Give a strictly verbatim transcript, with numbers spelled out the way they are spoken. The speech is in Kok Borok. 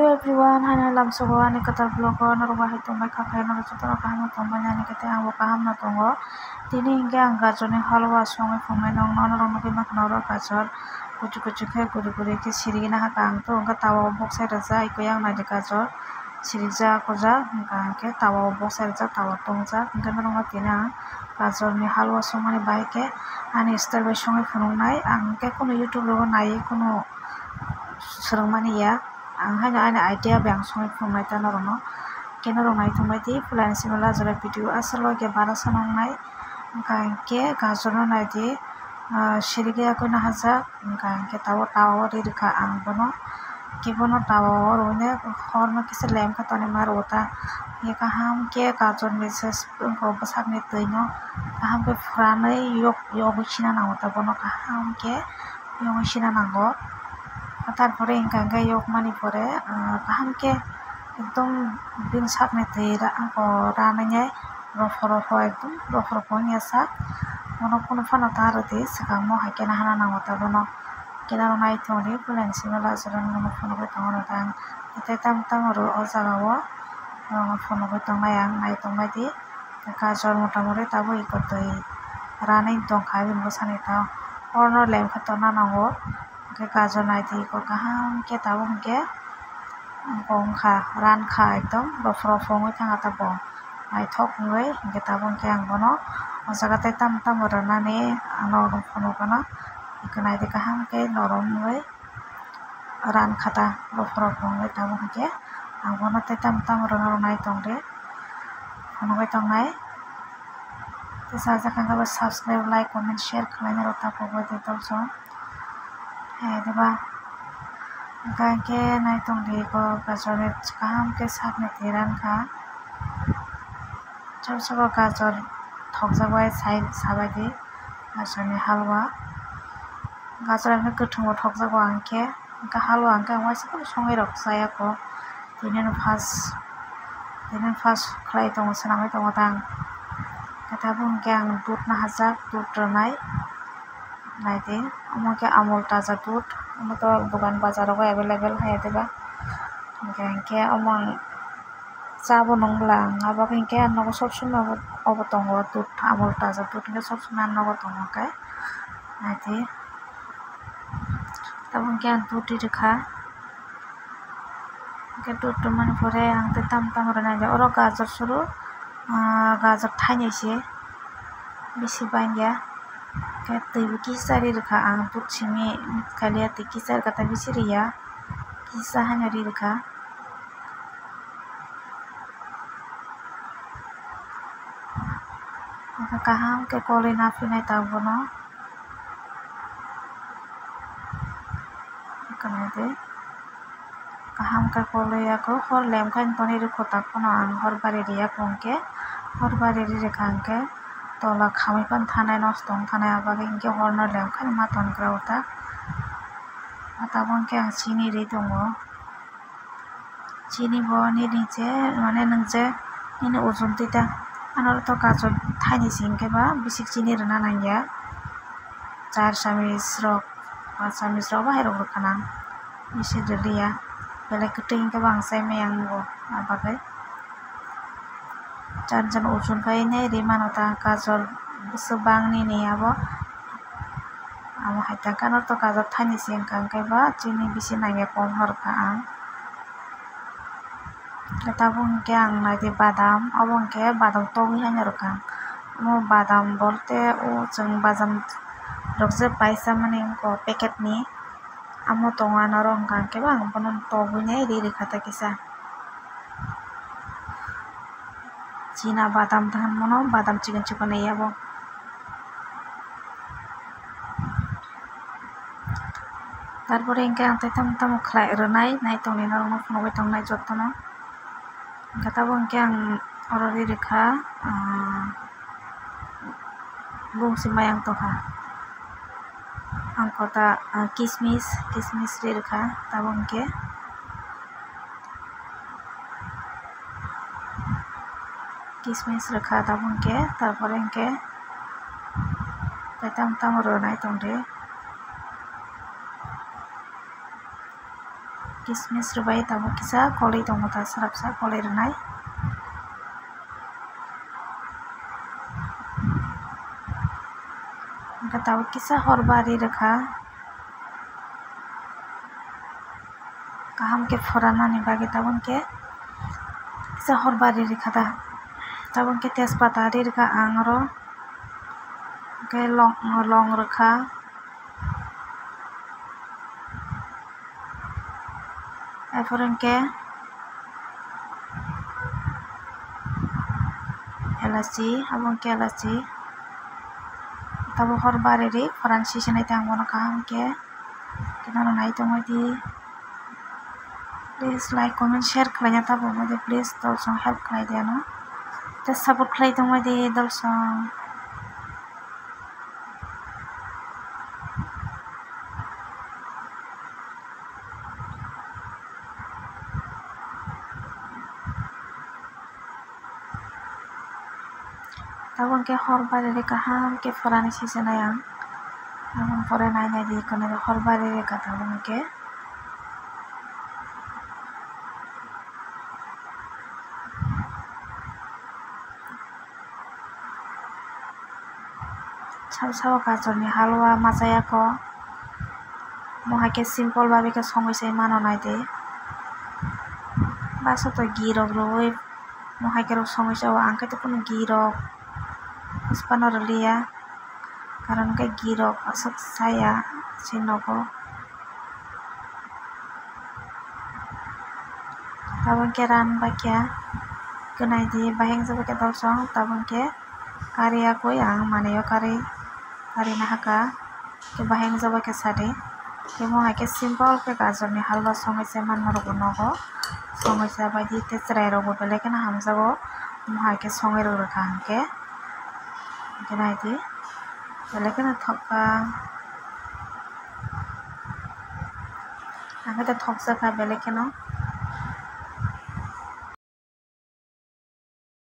Hello everyone, haino lamsogo ani kwtal vlog o norok bahai tongbai kha khe norok jotono kaham tongbai nani khe tei ang bo kaham no tongo. Tini hinkhe ang gajor ni halwa songwi phunuknai nong no norok nugwi mankha norok gajor kuchuk kuchuk khe guri guri khe sirigwi nahakha ang to hwnkhe tawa o boksa rwjak eko yang naidi gajor sirijak kujak hwnkha hwnkhe tawa o boksa rwjak tawa tongjak hwnkhe norok no tini ang gajor ni halwa songmani bahai khe ani style bai songwi phunuknai ang hwnkhe kunu YouTube rogo naiwi kunu swrwngmani ya. Ang haino ani idea bai ang songwi phunuknai ta norokno. Khe norok naithok bai di, pulani simi lajora video aswk loge barasa nongnai. Hwnkha hinkhe gajorno naidi, ah, sirigwi yakui nahajak. Hwnkha hinkhe tabuk tawa o ri rwkha ang bono. Khe bono tawa o rwino horno kisa lem khe tonwi ma rwo ta. Khe kaham khe gajorni se bwsakni twino kaham khe phuranwi yok yogwi sina nango ta bono kaham khe. Yogwi sina nango. Tarpore hwnkha hwnkhe yokmani pore, ah, kaham khe ekdom bini sakni twi ra-, ranwi nai rophor rophor ekdom rophor rophor wngya sak. Bono kunu phano ta rwdi swkang mo hai khe nahana nango ta bono. Khe norok naithok di pulani simi lajora nini phunugwi tongo ta ang. Tei tamo tamo rw o jaga o phunugwi tongnai ang naithok bai di. Gajor mota moti tabuk eko twi ranwi tongkha bini bwsani ta horno lem khe tonna nango. Hwnkhe gajor naidi eko kaham khe tabuk hwnkhe wngkha rankha ekdom rophor rophor wngwi thangkha tabuk naithok wngwi hwnkhe tabuk hwnkhe ang bono o jaga tei tamo tamo rwnani ano phunukgwno hwnkhe naidi kaham khe norom wngwi. Ran khata rophor rophor wngwi tabuk hwnkhe ang bono tei tamo tamo rwna rwnai tongdi phunugwi tongnai. Tei sajak hwnkhe bo subscribe, like, comment, share khlaina rok ta pogwi di tongso. Hai diba hwnkhe hwnkhe nai tongdi eko gajor kaham khe sakni twi rankha. Chwng chwng o gajor thokjak bai sai sabaidi gajor ni halwa. Gajor hwnkhe kwthwng bo thokjago ang khe, hwnkhe halwa hwnkhe ang waisa phano songwi rok chaya kho. Tini no first, tini no first khlai tongo, swnamwi tongo tang. Hwnkhe tabuk hwnkhe ang dudh nahajak, dudh rwnai. Naidi, omo khe Amul taja dudh, omo to dukan bazar rogo available hai diba. Hwnkhe, hwnkhe omo ang. Cha bo nung bwla ang abo hinkhe ang nogo sob somoi obo tongo dudh Amul taja dudh hinkhe sob somoi ang nogo tongo khe naidi tabuk hinkhe ang dudh ri rwkha hinkhe dudh rwmani pore ang tei tamo tamo rwnai oro gajor suru gajor thainwi se bisi bangya hinkhe twi bo kisa ri rwkha ang dudh simi kaliya twi kisa rwkha tei bisi riya kisa haino ri rwkha. Kaham khe kolwi naphinai tabuk bono. Kaham khe kolwi ya kho hor lemkha toni rwkho tak phano ang hor bari riya kho hwnkhe hor bari ri rwkha hwnkhe tola khamwi phano thanai nosto wng thanai abagwi hwnkhe horno lemkha ma ton gra o ta. Tabuk hwnkhe ang chini ri tongo. Chini bo nini je mane nwng je nini ojon twi ta. Ano to gajor thaini se hinkhe ba bisik chini rwna nangya. Char chamis rok, panch chamis rok bahai rok rwkha nang. Bisi rwliya. Belai kwtwi hinkhe bo ang chai maya wngo abagwi. Char jon ojon khai nai ri mano ta gajor bwswk bang nini abo. Amo hai ta khe ano to gajor thaini se wngkha hwnkhe ba chini bisi nangya kom hor kha ang. Tabuk hwnkhe ang naidi badam, obo hwnkhe badam togwi haino rwkha ang. Omo badam bolte o chwng badam rok je paisa mani wngkha packet ni, amo tongo ano oro wngkha hwnkhe ba ang bono togwi nai ri rwkha ta kisa. China badam ta hinmano, badam chikon chikon ya bo. Tarpore hwnkhe ang tei tamo tamo khlai rwnai, nai tongni norokno phunugwi tongnai jotono. Hwnkhe tabuk hwnkhe ang oro ri rwkha, ah, bungsi mayang tongkha. Ang kota, ah, kismis, kismis ri rwkha tabuk hwnkhe. Kismis rwkha tabuk hwnkhe, tarpore hwnkhe tei tamo tamo rwnai tongdi. Kismis rwbai tabuk kisa kolwi tongo ta, swrapsa kolwi rwnai. Hwnkhe tabuk kisa hor bari rwkha. Kaham khe phoranani bagwi tabuk khe kisa hor bari rwkha da. Tabuk khe tejpata ri rwkha ang oro. Hwnkhe long, long rwkha. Aphuru hwnkhe elachi, abo hwnkhe elachi. Tabuk hor bari ri phoran sisinai tei ang bono kaham khe. Khe nono nai tongwi di. Please like, comment, share khlaina tabuk nai di. Please dolsong help khlai di ano. Tei support khlai tongwi di dolsong. Tabuk hwnkhe hor bari ri kaham khe phoran sisinai ang. Aboni pore nai nai di, hor bari rwkha tabuk hwnkhe. Sabo sabo gajor ni halwa machaya kho. Mo hai khe simple bhabe khe songwi se mano nai di. Baksa to ghee rok rwui mo hai khe rok songwi se o, ang khe to kunu ghee rok bwswk phano rwliya, karon khe ghee rok aswk chaya se nogo. Tabuk khe ran bakya khe nai di, bahai wngjago khe dolsong, tabuk khe kari yakui ang manwi o kari, kari nahaka khe bahai wngjago khe sadi. Khe mo hai khe simple khe gajor ni halwa songwi se manma rok bo nogo, songwi se bai di tei chwrai rok bo belai kheno hamjago, mo hai khe songwi rw rwkha hwnkhe. Hwnkhe nai di, belai kheno thokha. Ang khe thoksa kha belai kheno.